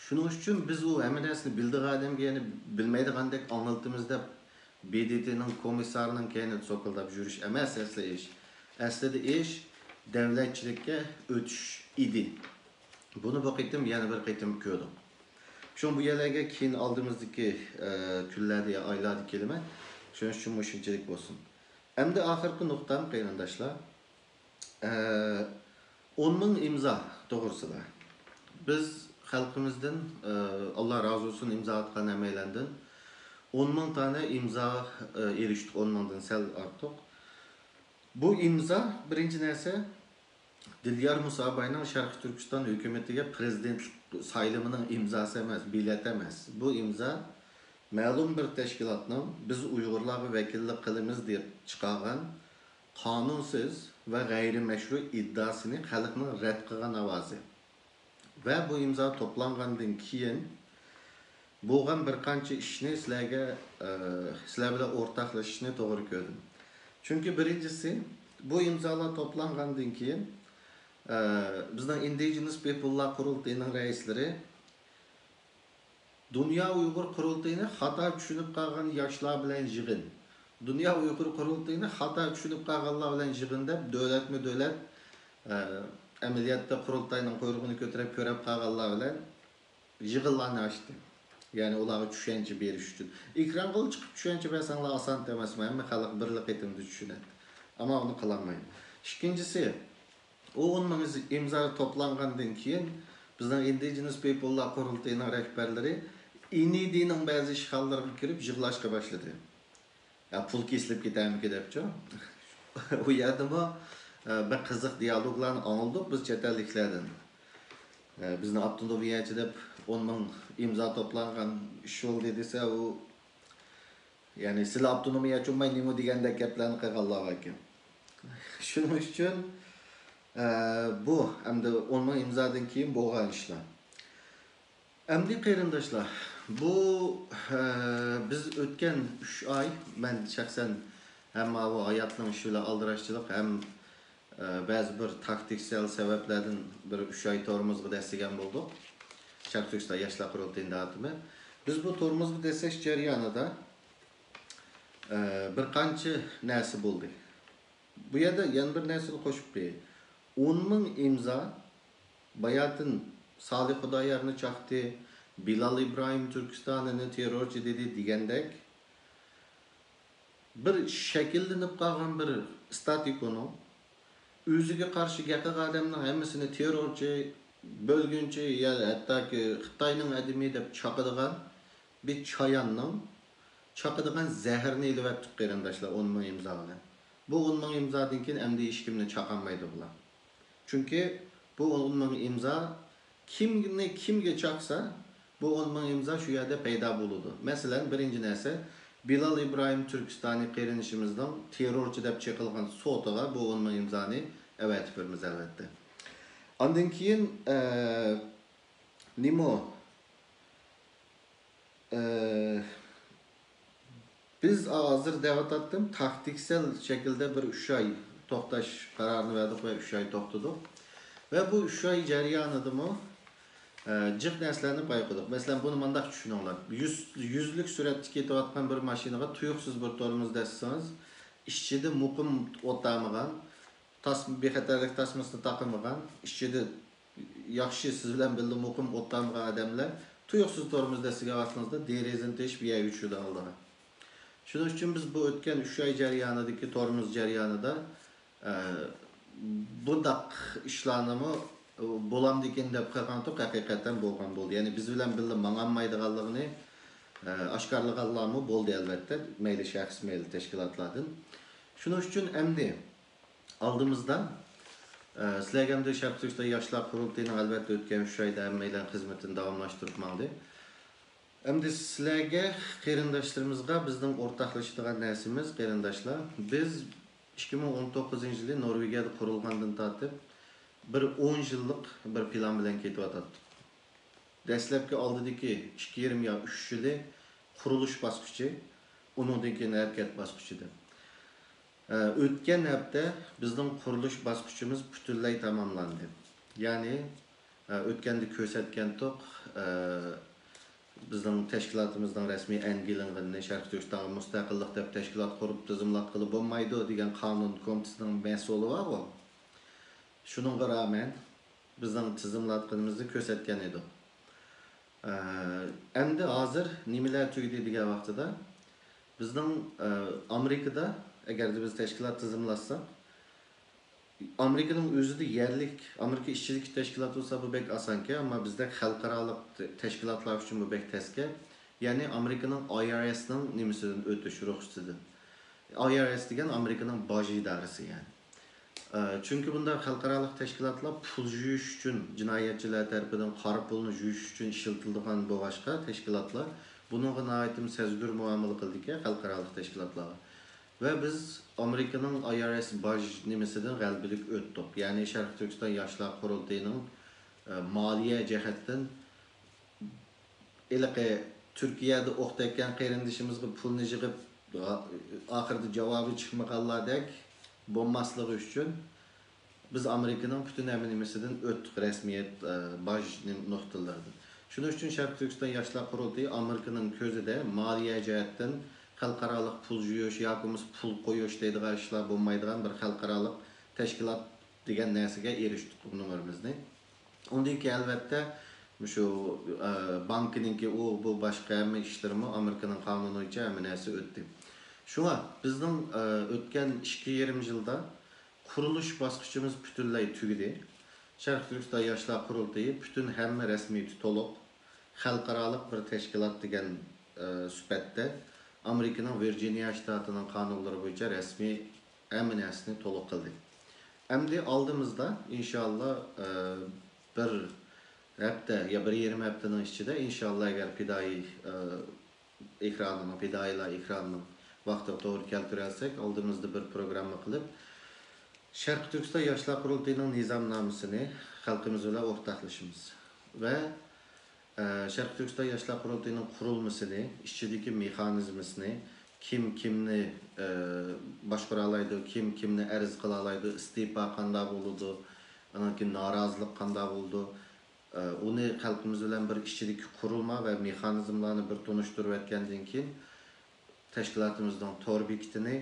شۇنىڭ ئۈچۈن بىز ئۇ ھەممە نەرسىنى بىلىدىغان ئادەمگە يەنە بىلمەيدىغاندەك ئاڭلىتىمىز دەپ، ب د ت نىڭ كومىسسارىنىڭ كەينىدە سوكۇلداپ يۈرۈش ئەمەس ئەسلى ئىش. ئەسلىدە ئىش دەۋلەتچىلىككە ئۆتۈش ئىدى. بۇنى بۇ قېتىم يەنە بىر قېتىم كۆردۇق. شۇڭا بۇ يەرلەرگە كېيىن ئالدىمىزدىكى، ئە، كۈنلەردە يا ئايلاردا كېلىمەن. شۇنىڭ ئۈچۈن مۇشۇنچىلىك بولسۇن. ئەمدى ئاخىرقى نۇقتام، قېرىنداشلار. ئە، ئون مىڭ ئىمزا توغرىسىدا. بىز خەلقىمىزدىن، ئە، ئاللا رازى بولسۇن، ئىمزا ئاتقان ھەممەيلەندىن ئون مىڭ دانە ئىمزا، ئە، ئېرىشتۇق، ئون مىڭدىن سەل ئارتۇق. بۇ ئىمزا، بىرىنچى نەرسە، دىليار مۇساباينىڭ شەرقىي تۈركىستان ھۆكۈمىتىگە پىرېزىدېنتلىق سايلىمىنىڭ ئىمزاسى ئەمەس، بېلەت ئەمەس. بۇ ئىمزا مەلۇم بىر تەشكىلاتنىڭ «بىز ئۇيغۇرلارغا ۋەكىللىك قىلىمىز» دەپ چىقارغان قانۇنسىز ۋە غەيرىي مەشرۇ ئىددىئاسىنى خەلقنىڭ رەت قىلغان ئاۋازى. ۋە بۇ ئىمزا توپلانغاندىن كېيىن بولغان بىر قانچە ئىشنى سىلەرگە، ئە، سىلەر بىلەن ئورتاقلىشىشنى توغرا كۆردۈم. چۈنكى بىرىنچىسى، بۇ ئىمزالار توپلانغاندىن كېيىن، ئە، بىزنىڭ ئىندىجېنس پىپللار قۇرۇلتىيىنىڭ رەئىسلىرى دۇنيا ئۇيغۇر قۇرۇلتىيىنى خاتا چۈشىنىپ قالغان ياشلار بىلەن يىغىن، دۇنيا ئۇيغۇر قۇرۇلتىيىنى خاتا چۈشىنىپ قالغانلار بىلەن يىغىن دەپ، دۆلەتمۇ دۆلەت، ئە، ئەمەلىيەتتە قۇرۇلتاينىڭ قۇيرۇقىنى كۆتۈرۈپ كۆرۈپ قالغانلار بىلەن يىغىنلارنى ئاچتى. يەنى ئۇلارغا چۈشەنچە بېرىش ئۈچۈن. ئېكرانغىلا چىقىپ چۈشەنچە بەرسەڭلار ئاسان ئەمەسمۇ؟ ھەممە خەلق بىرلا قېتىمدا چۈشىنەتتى. ئەمما ئۇنى قىلالمايدۇ. ئىككىنچىسى، ئۇ ئون مىڭ ئىمزا توپلانغاندىن كېيىن بىزنىڭ ئىندىجېنس پىپللار قۇرۇلتىيىنىڭ رەھبەرلىرى ئىنىدىنىڭ بەزى ئىشخانىلىرىغا كىرىپ يىغلاشقا باشلىدى. يا پۇل كېسىلىپ كېتەرمىكىن دەپچۇ. ئۇ يەردىمۇ، ئە، بەك قىزىق دىيالوگلارنى ئاڭلىدۇق بىز چەت ئەللىكلەردىن. ئە، بىزنى ئاپتونومىيەچى دەپ ئون مىڭ ئىمزا توپلانغان ئىش بولدى دېسە، ئۇ، يەنى سىلەر ئاپتونومىيەچى بولماي نېمە دېگەندەك گەپلەرنى قىلغانلار باركەن. شۇنىڭ ئۈچۈن، ئە، بۇ ئەمدى ئون مىڭ ئىمزادىن كېيىن بولغان ئىشلار. ئەمدى قېرىنداشلار، بۇ، ئە، بىز ئۆتكەن ئۈچ ئاي، مەن شەخسەن ھەم ماۋۇ ھاياتنىڭ ئىشى بىلەن ئالدىراشچىلىق، ھەم، ئە، بەزى بىر تاكتىكسەل سەۋەبلەردىن بىر ئۈچ ئاي تورمۇزغا دەسسىگەن بولدۇق. شەرقىي تۈركىستان ياشلار قۇرۇلتىيىنىڭ ئاتىمى. بىز بۇ تورمۇزغا دەسسەش جەريانىدا، ئە، بىر قانچە نەرسە بولدى. بۇ يەردە يەنە بىر نەرسىنى قوشۇپ قوياي. ئون مىڭ ئىمزا، باياتىن سالىھ خۇدايارنى چاقتى، بىلال ئىبراھىم تۈركىستانىنى تېررورچى دېدى دېگەندەك، بىر شەكىللىنىپ قالغان بىر ستاتىكونىڭ، ئۆزىگە قارشى گەپ قىلغان ئادەمنىڭ ھەممىسىنى تېررورچى، بۆلگۈنچى يا ھەتتاكى خىتاينىڭ ئادىمى دەپ چاقىدىغان بىر چاياننىڭ چاقىدىغان زەھىرىنى ئېلىۋەتتۇق، قېرىنداشلار، ئون مىڭ ئىمزا بىلەن. بۇ ئون مىڭ ئىمزادىن كېيىن ئەمدى ھېچكىمنى چاقالمايدۇ بۇلار. چۈنكى بۇ ئون مىڭ ئىمزا كىمنى كىمگە چاقسا، بۇ ئون مىڭ ئىمزا شۇ يەردە پەيدا بولىدۇ. مەسىلەن، بىرىنچى نەرسە، بىلال ئىبراھىم تۈركىستانى قېرىندىشىمىزنىڭ تېررورچى دەپ چېقىلغان سوتىغا بۇ ئون مىڭ ئىمزانى ئەۋەتىپ بېرىمىز، ئەلۋەتتە. ئاندىن كېيىن، ئە، نېمە؟ ئە، بىز ھازىر دەۋاتاتتىم، تاكتىكسەل شەكىلدە بىر ئۈچ ئاي توختاش قارارىنى بەردۇق ۋە ئۈچ ئاي توختىدۇق. ۋە بۇ ئۈچ ئاي جەريانىدىمۇ، ئە، جىق نەرسىلەرنى بايقىدۇق. مەسىلەن، بۇنى مۇنداق چۈشىنىڭلار. يۈز، يۈزلۈك سۈرئەتتە كېتىۋاتقان بىر ماشىنىغا تۇيۇقسىز بىر تورمۇز دەسسىڭىز، ئىچىدە مۇقىم ئولتۇرمىغان، تاس-، بىخەتەرلىك تاسمىسىنى تاقىمىغان، ئىچىدە ياخشى سىز بىلەن بىللە مۇقىم ئولتۇرمىغان ئادەملەر تۇيۇقسىز تورمۇز دەسسىگەن ۋاقتىڭىزدا دېرىزىنى تېشىپ يەرگە چۈشىدۇ ئالدىغا. شۇنىڭ ئۈچۈن بىز بۇ ئۆتكەن ئۈچ ئاي جەريانىدىكى تورمۇز جەريانىدا، ئە، بۇنداق ئىشلارنىمۇ بولامدىكىن دەپ قالغانتۇق، ھەقىقەتەن بولغان بولدى. يەنى بىز بىلەن بىللە ماڭالمايدىغانلىقىنى، ئە، ئاشكارىلىغانلارمۇ بولدى، ئەلۋەتتە، مەيلى شەخس، مەيلى تەشكىلاتلاردىن. شۇنىڭ ئۈچۈن ئەمدى ئالدىمىزدا، ئە، سىلەرگە ئەمدى شەرقىي تۈركىستان ياشلار قۇرۇلتىيىنىڭ ئەلۋەتتە ئۆتكەن ئۈچ ئايدا ھەممەيلەن خىزمىتىنى داۋاملاشتۇرۇپ ماڭدى. ئەمدى سىلەرگە، قېرىنداشلىرىمىزغا بىزنىڭ ئورتاقلىشىدىغان نەرسىمىز، قېرىنداشلار، بىز ئىككى مىڭ ئون توققۇزىنچى يىلى نورۋېگىيەدە قۇرۇلغاندىن تارتىپ بىر ئون يىللىق بىر پىلان بىلەن كېتىۋاتاتتۇق. دەسلەپكى ئالدىدىكى ئىككى يېرىم يا ئۈچ يىلى قۇرۇلۇش باسقۇچى، ئۇنىڭدىن كېيىن ھەرىكەت باسقۇچى دەپ. ئە، ئۆتكەن ھەپتە بىزنىڭ قۇرۇلۇش باسقۇچىمىز پۈتۈنلەي تاماملاندى. يەنى، ئۆتكەندە كۆرسەتكەنتۇق، بىزنىڭ تەشكىلاتىمىزنىڭ رەسمىي ئەنگىلىنغىنىنى، شەرقىي تۈركىستانغا مۇستەقىللىق دەپ تەشكىلات قۇرۇپ تىزىملاتقىلى بولمايدۇ دېگەن قانۇن كومىتېتىنىڭ مەسئۇلى بارغۇ. شۇنىڭغا رامەن بىزنىڭ تىزىملاتقىنىمىزنى كۆرسەتكەن ئىدۇق. ئەمدى ھازىر نېمىلەر تۈگىدى دېگەن ۋاقتىدا، بىزنىڭ ئامېرىكىدا ئەگەردە بىز تەشكىلات تىزىملاتساق، ئامېرىكىنىڭ ئۆزىدە يەرلىك، ئامېرىكا ئىچىدىكى تەشكىلات بولسا بۇ بەك ئاسانكەن، ئەمما بىزدەك خەلقئارالىق تەشكىلاتلار ئۈچۈن بۇ بەك تەسكەن. يەنى ئامېرىكىنىڭ ئاي ئار ئېسنىڭ نېمىسىدىن ئۆتۈش رۇخسىتىدىن. ئاي ئار ئېس دېگەن ئامېرىكىنىڭ باج ئىدارىسى يەنى. ئە، چۈنكى بۇنداق خەلقئارالىق تەشكىلاتلار پۇل جۇيۇش ئۈچۈن، جىنايەتچىلەر تەرىپىدىن قارا پۇلنى جۇيۇش ئۈچۈن ئىشلىتىلىدىغان بولغاچقا، تەشكىلاتلار بۇنىڭغا ناھايىتى سەزگۈر مۇئامىلە قىلىدىكەن خەلقئارالىق تەشكىلاتلارغا. ۋە بىز ئامېرىكىنىڭ ئاي ئار ئېس باج نېمىسىدىن غەلىبىلىك ئۆتتۇق. يەنى شەرقىي تۈركىستان ياشلار قۇرۇلتىيىنىڭ، ئە، مالىيە جەھەتتىن ھېلىقى تۈركىيەدە ئوق تەگكەن قېرىندىشىمىزغا پۇلنى يىغىپ، ئاخىرىدا جاۋابى چىقمىغانلاردەك بولماسلىقى ئۈچۈن، بىز ئامېرىكىنىڭ پۈتۈن ھەممە نېمىسىدىن ئۆتتۇق، رەسمىيەت، ئە، باج نېم-، نۇقتىلىرىدىن. شۇنىڭ ئۈچۈن شەرقىي تۈركىستان ياشلار قۇرۇلتىيى ئامېرىكىنىڭ كۆزىدە مالىيە جەھەتتىن خەلقئارالىق پۇل جۇيۇش ياكى بولمىسا پۇل قويۇش دەيدىغان ئىشلار بولمايدىغان بىر خەلقئارالىق تەشكىلات دېگەن نەرسىگە ئېرىشتۇق نومۇرىمىزنى. ئۇندىن كېيىن ئەلۋەتتە مۇشۇ، ئە، بانكىنىڭكى ئۇ بۇ باشقا ھەممە ئىشلىرىمۇ ئامېرىكىنىڭ قانۇنى بويىچە ھەممە نەرسە ئۆتتى. شۇڭا بىزنىڭ، ئە، ئۆتكەن ئىككى يېرىم يىلدا قۇرۇلۇش باسقۇچىمىز پۈتۈنلەي تۈگىدى. شەرقىي تۈركىستان ياشلار قۇرۇلتىيى پۈتۈن ھەممە رەسمىيىتى تولۇق، خەلقئارالىق بىر تەشكىلات دېگەن، ئە، سۈپەتتە ئامېرىكىنىڭ ۋىرجىنىيە شتاتىنىڭ قانۇنلىرى بويىچە رەسمىي ھەممە نەرسىنى تولۇق قىلدى. ئەمدى ئالدىمىزدا، ئىنشائاللا، ئە، بىر ھەپتە يا بىر يېرىم ھەپتىنىڭ ئىچىدە، ئىنشائاللا، ئەگەر پىدائىي، ئە، ئېكرانىنىڭ، پىدائىيلار ئېكرانىنىڭ ۋاقتىغا توغرا كەلتۈرەلسەك، ئالدىمىزدا بىر پروگرامما قىلىپ، شەرقىي تۈركىستان ياشلار قۇرۇلتىيىنىڭ نىزامنامىسىنى خەلقىمىز بىلەن ئورتاقلىشىمىز ۋە، ئە، شەرقىي تۈركىستان ياشلار قۇرۇلتىيىنىڭ قۇرۇلمىسىنى، ئىچىدىكى مېخانىزمىسىنى، كىم كىمنى، ئە، باشقۇرالايدۇ، كىم كىمنى ئەرز قىلالايدۇ، ئىستېپا قانداق بولىدۇ، ئاندىن كېيىن نارازىلىق قانداق بولىدۇ، ئە، ئۇنى خەلقىمىز بىلەن بىر ئىچىدىكى قۇرۇلما ۋە مېخانىزملارنى بىر تونۇشتۇرۇۋەتكەندىن كېيىن، تەشكىلاتىمىزنىڭ تور بېكىتىنى،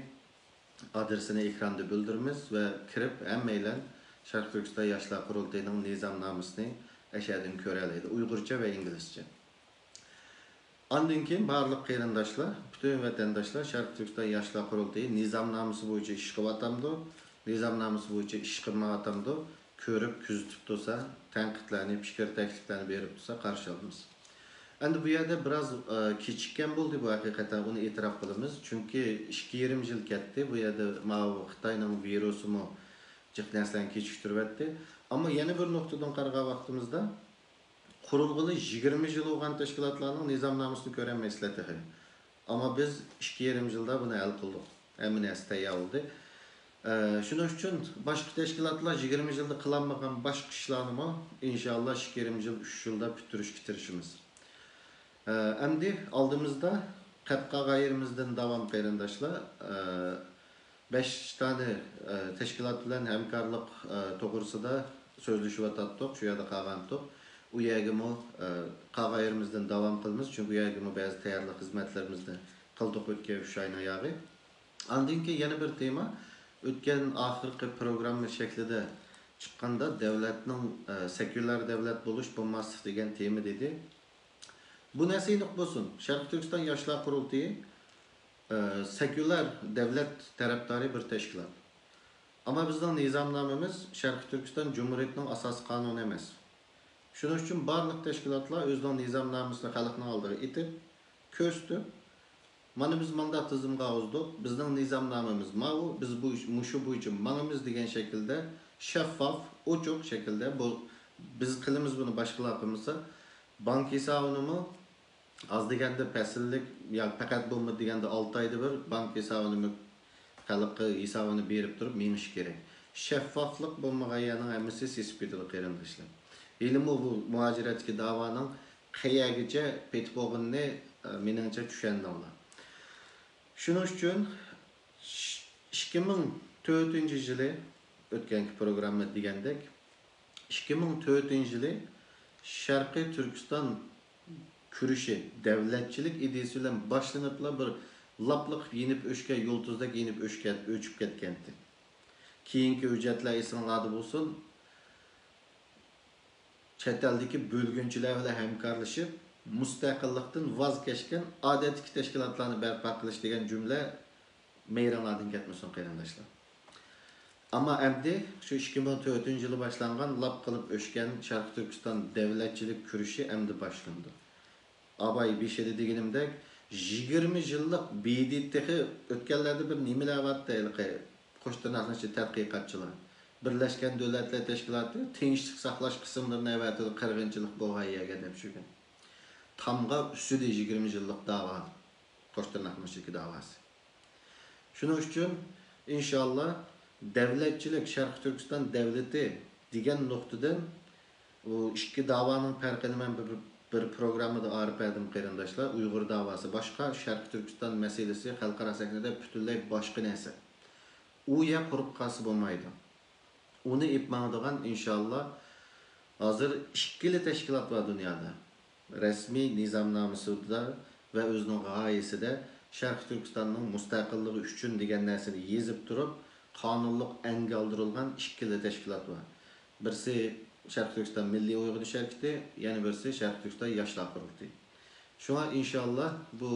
ئادرېسىنى ئېكراندا بىلدۈرىمىز ۋە كىرىپ ھەممەيلەن شەرقىي تۈركىستان ياشلار قۇرۇلتىيىنىڭ نىزامنامىسىنى ئەشەدىن كۆرەلەيدۇ، ئۇيغۇرچە ۋە ئىنگلىزچە. ئاندىن كېيىن بارلىق قېرىنداشلار، پۈتۈن ۋەتەنداشلار شەرقىي تۈركىستان ياشلار قۇرۇلتىيى نىزامنامىسى بويىچە ئىش قىلىۋاتامدۇ، نىزامنامىسى بويىچە ئىش قىلمايۋاتامدۇ، كۆرۈپ، كۆزىتىپ تۇرسا، تەنقىدلەرنى، پىكىر، تەكلىپلەرنى بېرىپ تۇرسا، قارشى ئالىمىز. ئەمدى بۇ يەردە بىراز، ئە، كېچىككەن بولدى، بۇ ھەقىقەتەن ئۇنى ئېتىراپ قىلىمىز. چۈنكى ئىككى يېرىم يىل كەتتى، بۇ يەردە ماۋۇ خىتاينىڭ ۋىرۇسىمۇ جىق نەرسىلەرنى كېچىكتۈرۈۋەتتى. ئەمما يەنە بىر نۇقتىدىن قارىغان ۋاقتىمىزدا، قۇرۇلغىلى يىگىرمە يىل بولغان تەشكىلاتلارنىڭ نىزامنامىسىنى كۆرەلمەيسىلەر تېخى. ئەمما بىز ئىككى يېرىم يىلدا بۇنى ھەل قىلدۇق. ھەممە نەرسە تەييار بولدى. ئە، شۇنىڭ ئۈچۈن باشقا تەشكىلاتلار يىگىرمە يىلدا قىلالمىغان باشقا ئىشلارنىمۇ، ئىنشائاللا، ئىككى يېرىم يىل، ئۈچ يىلدا پۈتتۈرۈشكە تىرىشىمىز. ئە، ئەمدى ئالدىمىزدا قەپ قالغان يېرىمىزدىن داۋام، قېرىنداشلار. ئە، بەش دانە، ئە، تەشكىلات بىلەن ھەمكارلىق، ئە، توغرىسىدا سۆزلىشىۋاتاتتۇق، شۇ يەردە قالغانتۇق. ئۇ يەرگىمۇ، ئە، قالغان يېرىمىزدىن داۋام قىلىمىز، چۈنكى ئۇ يەرگىمۇ بەزى تەييارلىق خىزمەتلىرىمىزنى قىلدۇق ئۆتكەن ئۈچ ئاينىڭ ياغى. ئاندىن كېيىن يەنە بىر تېما، ئۆتكەن ئاخىرقى پروگرامما شەكلىدە چىققاندا دۆلەتنىڭ، ئە، سېكۇلار دۆلەت بولۇش بولماسلىق دېگەن تېما دېدى. بۇ نەرسە ئېنىق بولسۇن، شەرقىي تۈركىستان ياشلار قۇرۇلتىيى، ئە، سېكۇلار دۆلەت تەرەپدارى بىر تەشكىلات. ئەمما بىزنىڭ نىزامنامىمىز شەرقىي تۈركىستان جۇمھۇرىيىتىنىڭ ئاساسىي قانۇنى ئەمەس. شۇنىڭ ئۈچۈن بارلىق تەشكىلاتلار ئۆزىنىڭ نىزامنامىسىنى خەلقنىڭ ئالدىغا ئېتىپ، كۆرسىتىپ، مانا بىز مانداق تىزىمغا ئوزدۇق، بىزنىڭ نىزامنامىمىز ماۋۇ، بىز بۇ ئىش، مۇشۇ بويىچە ماڭىمىز دېگەن شەكىلدە، شەفاف، ئوچۇق شەكىلدە بۇ، بىز قىلىمىز بۇنى، باشقىلار قىلمىسا، بانكا ھېسابىنىمۇ ئاز دېگەندە پەسىللىك ياكى پەقەت بولمىدى دېگەندە ئالتە ئايدا بىر بانكا ھېسابىنى خەلققە ھېسابىنى بېرىپ تۇرۇپ مېڭىش كېرەك. شەفافلىق بولمىغان يەرنىڭ ھەممىسى سېسىپ كېتىدۇ، قېرىنداشلار. ھېلىمۇ بۇ مۇھاجىرەتتىكى داۋانىڭ قەيەرگىچە پېتىپ بولغىنىنى، ئە، مېنىڭچە چۈشەندىڭلار. شۇنىڭ ئۈچۈن ئىككى مىڭ تۆتىنچى يىلى، ئۆتكەنكى پروگرامما دېگەندەك، ئىككى مىڭ تۆتىنچى يىلى شەرقىي تۈركىستان كۈرىشى دەۋلەتچىلىك ئىدىيىسى بىلەن باشلىنىپلا بىر لاپلا قىلىپ يېنىپ ئۆچكەن يۇلتۇزدەك يېنىپ ئۆچكەن، ئۆچۈپ كەتكەنتى. كېيىنكى ھۆججەتلەر ئېسىڭلاردا بولسۇن، چەت ئەلدىكى بۆلگۈنچىلەر بىلەن ھەمكارلىشىپ، مۇستەقىللىقتىن ۋاز كەچكەن ئادەتتىكى تەشكىلاتلارنى بەرپا قىلىش دېگەن جۈملە مېيىڭلاردىن كەتمىسۇن، قېرىنداشلار. ئەمما ئەمدى شۇ ئىككى مىڭ تۆتىنچى يىلى باشلانغان لاپ قىلىپ ئۆچكەن شەرقىي تۈركىستان دەۋلەتچىلىك كۈرىشى ئەمدى باشلىنىدۇ. ئاباي بېشىدا دېگىنىمدەك، يىگىرمە يىللىق بىدى تېخى ئۆتكەنلەردە بىر نېمىلەر بارتتى، ھېلىقى قوش تىرناقنىڭ ئىچىدە تەتقىقاتچىلار، بىرلەشكەن دۆلەتلەر تەشكىلاتى تىنچلىق ساقلاش قىسىملىرىنى ئەۋەتىدۇ، قىرغىنچىلىق بولغان يەرگە دەپ شۇ كۈن. تامغا ئۈسىدى يىگىرمە يىللىق داۋا، قوش تىرناقنىڭ ئىچىدىكى داۋاسى. شۇنىڭ ئۈچۈن، ئىنشاللا، دەۋلەتچىلىك، شەرقىي تۈركىستان دەۋلىتى دېگەن نۇقتىدىن، بۇ ئىككى داۋانىڭ پەرقىنى مەن بىر، بىر پروگراممىدا ئايرىپ بەردىم، قېرىنداشلار. ئۇيغۇر داۋاسى باشقا، شەرقىي تۈركىستان مەسىلىسى خەلقئارا سەھنىدە پۈتۈنلەي باشقا نەرسە. ئۇ يەر قۇرۇپ قالسا بولمايدۇ. ئۇنى ئېلىپ ماڭىدىغان، ئىنشاللا، ھازىر ئىككىلا تەشكىلات بار دۇنيادا. رەسمىي نىزامنامىسىدا ۋە ئۆزىنىڭ غايىسىدە شەرقىي تۈركىستاننىڭ مۇستەقىللىقى ئۈچۈن دېگەن نەرسىنى يېزىپ تۇرۇپ، قانۇنلۇق ئەنگە ئالدۇرۇلغان ئىككىلا تەشكىلات بار. بىرسى شەرقىي تۈركىستان مىللىي ئۇيغۇر شەركىتى، يەنە بىرسى شەرقىي تۈركىستان ياشلار قۇرۇلتىيى. شۇڭا ئىنشاللا بۇ،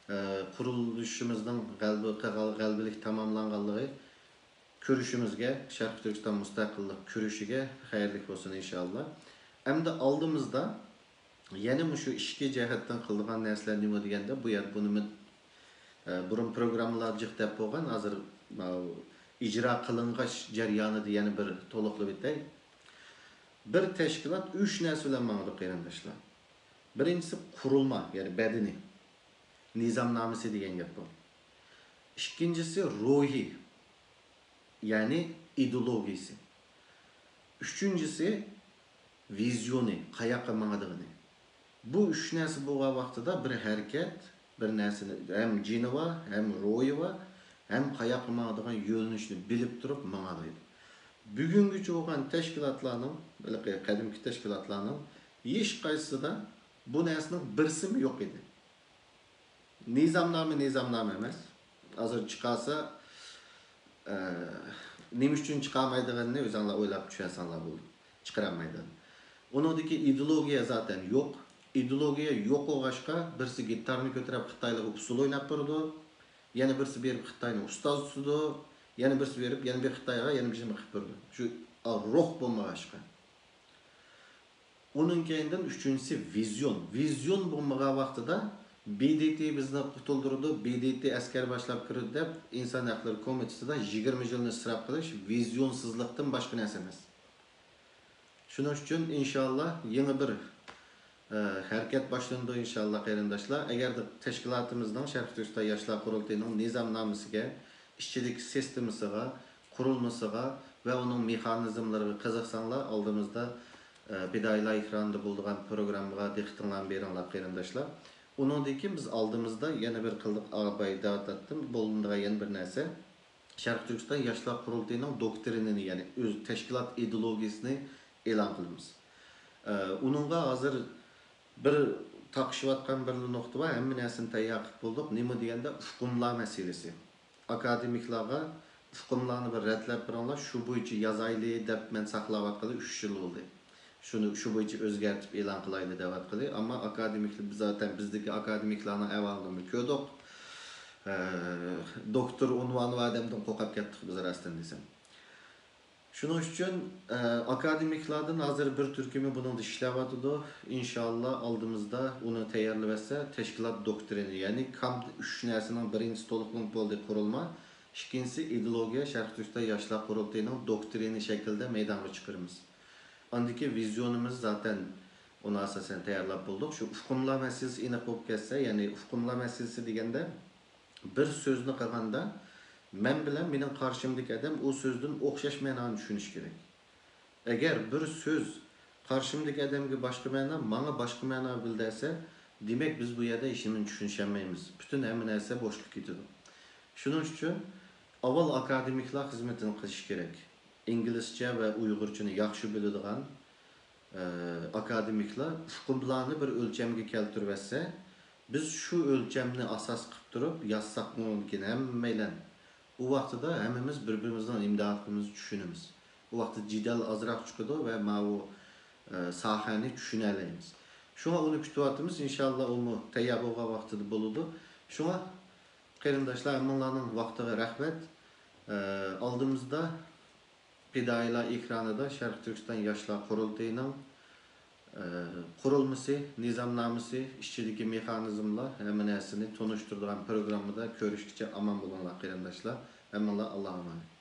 ئە، قۇرۇلۇشىمىزنىڭ غەلىبە، غەلىبىلىك تاماملانغانلىقى، كۈرىشىمىزگە، شەرقىي تۈركىستان مۇستەقىللىق كۈرىشىگە خەيرلىك بولسۇن ئىنشاللا. ئەمدى ئالدىمىزدا يەنە مۇشۇ ئىچكى جەھەتتىن قىلىدىغان نەرسىلەر نېمە دېگەندە، بۇ يەردە بۇنى مەن، ئە، بۇرۇن پروگراممىلاردا جىق دەپ بولغان، ھازىر ماۋۇ ئىجرا قىلىنغاچ جەريانىدا يەنە بىر تولۇقلاپ ئۆتەي. بىر تەشكىلات ئۈچ نەرسە بىلەن ماڭىدۇ، قېرىنداشلار. بىرىنچىسى قۇرۇلما، يەنى بەدىنى، نىزامنامىسى دېگەن گەپ بۇ. ئىككىنچىسى روھى، يەنى ئىدېئولوگىيىسى. ئۈچىنچىسى ۋىزىيونى، قاياققا ماڭىدىغىنى. بۇ ئۈچ نەرسە بولغان ۋاقتىدا بىر ھەرىكەت، بىر نەرسىنى ھەم جېنى بار، ھەم روھى بار، ھەم قاياققا ماڭىدىغان يۆنىلىشنى بىلىپ تۇرۇپ ماڭالايدۇ. بۈگۈنگىچە بولغان تەشكىلاتلارنىڭ، ھېلىقى قەدىمكى تەشكىلاتلارنىڭ ھېچقايسىسىدا بۇ نەرسىنىڭ بىرسىمۇ يوق ئىدى. نىزامنامە نىزامنامە ئەمەس. ھازىر چىقارسا، ئە، نېمە ئۈچۈن چىقارمايدىغىنىنى ئۆزۈڭلار ئويلاپ چۈشەنسەڭلار بولدى. چىقىرالمايدۇ. ئۇنىڭدىكى ئىدېئولوگىيە زاتەن يوق. ئىدېئولوگىيە يوق بولغاچقا، بىرسى گىتارنى كۆتۈرۈپ خىتايلارغا ئۇسسۇل ئويناپ بېرىدۇ. يەنە بىرسى بېرىپ خىتاينى ئۇستاز تۇتىدۇ. يەنە بىرسى بېرىپ يەنە بىر خىتايغا يەنە بىر نېمە قىلىپ بېرىدۇ. شۇ، ئا، روھ بولمىغاچقا. ئۇنىڭ كەينىدىن ئۈچىنچىسى ۋىزىيون. ۋىزىيون بولمىغان ۋاقتىدا ب د ت بىزنى قۇتۇلدۇرىدۇ، ب د ت ئەسكەر باشلاپ كىرىدۇ دەپ ئىنسان ھەقلىرى كومىتېتىدا يىگىرمە يىلنى ئىسراپ قىلىش ۋىزىيونسىزلىقتىن باشقا نەرسە ئەمەس. شۇنىڭ ئۈچۈن ئىنشاللا يېڭى بىر، ئە، ھەرىكەت باشلىنىدۇ ئىنشاللا قېرىنداشلار. ئەگەردە تەشكىلاتىمىزنىڭ شەرقىي تۈركىستان ياشلار قۇرۇلتىيىنىڭ نىزامنامىسىگە، ئىچىدىكى سىستېمىسىغا، قۇرۇلمىسىغا ۋە ئۇنىڭ مېخانىزملىرىغا قىزىقساڭلار، ئالدىمىزدا، ئە، پىدائىيلار ئېكرانىدا بولىدىغان پروگراممىغا دىققىتىڭلارنى بېرىڭلار قېرىنداشلار. ئۇنىڭدىن كېيىن بىز ئالدىمىزدا يەنە بىر قىلدۇق، ئاباي دەۋاتاتتىم، بولۇنىدىغان يەنە بىر نەرسە. شەرقىي تۈركىستان ياشلار قۇرۇلتىيىنىڭ دوكترىنىنى، يەنى ئۆز تەشكىلات ئىدېئولوگىيىسىنى ئېلان قىلىمىز. ئە، ئۇنىڭغا ھازىر بىر تاقىشىۋاتقان بىرلا نۇقتا بار، ھەممە نەرسىنى تەييار قىلىپ بولدۇق. نېمە دېگەندە، ئۇقۇملار مەسىلىسى. ئاكادېمىكلارغا ئۇقۇملارنى بىر رەتلەپ بېرىڭلار، شۇ بويىچە يازايلى دەپ مەن ساقلاۋاتقىلى ئۈچ يىل بولدى. شۇنى، شۇ بويىچە ئۆزگەرتىپ ئېلان قىلايلى دەۋاتقىلى. ئەمما ئاكادېمىكلار، بىز زاتەن بىزدىكى ئاكادېمىكلارنىڭ ئەھۋالىنىمۇ كۆردۇق. ئە، دوكتور ئۇنۋانى بار ئادەمدىن قورقۇپ كەتتۇق بىز، راستىنى دېسەم. شۇنىڭ ئۈچۈن، ئە، ئاكادېمىكلاردىن ھازىر بىر تۈركۈمى بۇنىڭدا ئىشلەۋاتىدۇ. ئىنشاللا ئالدىمىزدا ئۇنى تەييارلىۋەتسە، تەشكىلات دوكترىنى، يەنى كام ئۈچ نەرسىنىڭ بىرىنچىسى تولۇقلىنىپ بولدى، قۇرۇلما. ئىككىنچىسى ئىدېئولوگىيە، شەرقىي تۈركىستان ياشلار قۇرۇلتىيىنىڭ دوكترىنى شەكلىدە مەيدانغا چىقىرىمىز. ئاندىكى ۋىزىيونىمىز زاتەن ئۇنى ئاساسەن تەييارلاپ بولدۇق. شۇ ئۇقۇملار مەسىلىسى ئېنىق بولۇپ كەتسە، يەنى ئۇقۇملار مەسىلىسى دېگەندە، بىر سۆزنى قىلغاندا، مەن بىلەن مېنىڭ قارشىمدىكى ئادەم ئۇ سۆزدىن ئوخشاش مەنانى چۈشىنىشى كېرەك. ئەگەر بىر سۆز قارشىمدىكى ئادەمگە باشقا مەنا، ماڭا باشقا مەنا بىلدۈرسە، دېمەك، بىز بۇ يەردە ھېچنېمىنى چۈشىنىشەلمەيمىز. پۈتۈن ھەممە نەرسە بوشلۇق كېتىدۇ. شۇنىڭ ئۈچۈن ئاۋۋال ئاكادېمىكلار خىزمىتىنى قىلىشى كېرەك. ئىنگلىزچە ۋە ئۇيغۇرچىنى ياخشى بىلىدىغان، ئاكادېمىكلار ئۇقۇملارنى بىر ئۆلچەمگە كەلتۈرۈۋەتسە، بىز شۇ ئۆلچەمنى ئاساس قىلىپ تۇرۇپ يازساقمۇ، لېكىن ھەممەيلەن ئۇ ۋاقتىدا ھەممىمىز بىر-بىرىمىزنىڭ ئىمدادىمىزنى چۈشىنىمىز. ئۇ ۋاقىتتا جېدەل ئازراق چىقىدۇ ۋە ماۋۇ، ئە، ساھەنى چۈشىنەلەيمىز. شۇڭا ئۇنى كۈتۈۋاتىمىز. ئىنشاللا ئۇمۇ تەييار بولغان ۋاقتىدا بولىدۇ. شۇڭا قېرىنداشلار، ھەممىڭلارنىڭ ۋاقتىغا رەھمەت. ئە، ئالدىمىزدا پىدائىيلار ئېكرانىدا شەرقىي تۈركىستان ياشلار قۇرۇلتىيىنىڭ، ئە، قۇرۇلمىسى، نىزامنامىسى، ئىچىدىكى مېخانىزملار، ھەممە نەرسىنى تونۇشتۇرىدىغان پروگراممىدا كۆرۈشكىچە ئامان بولۇڭلار قېرىنداشلار. ھەممىڭلار ئاللاھقا ئامانەت.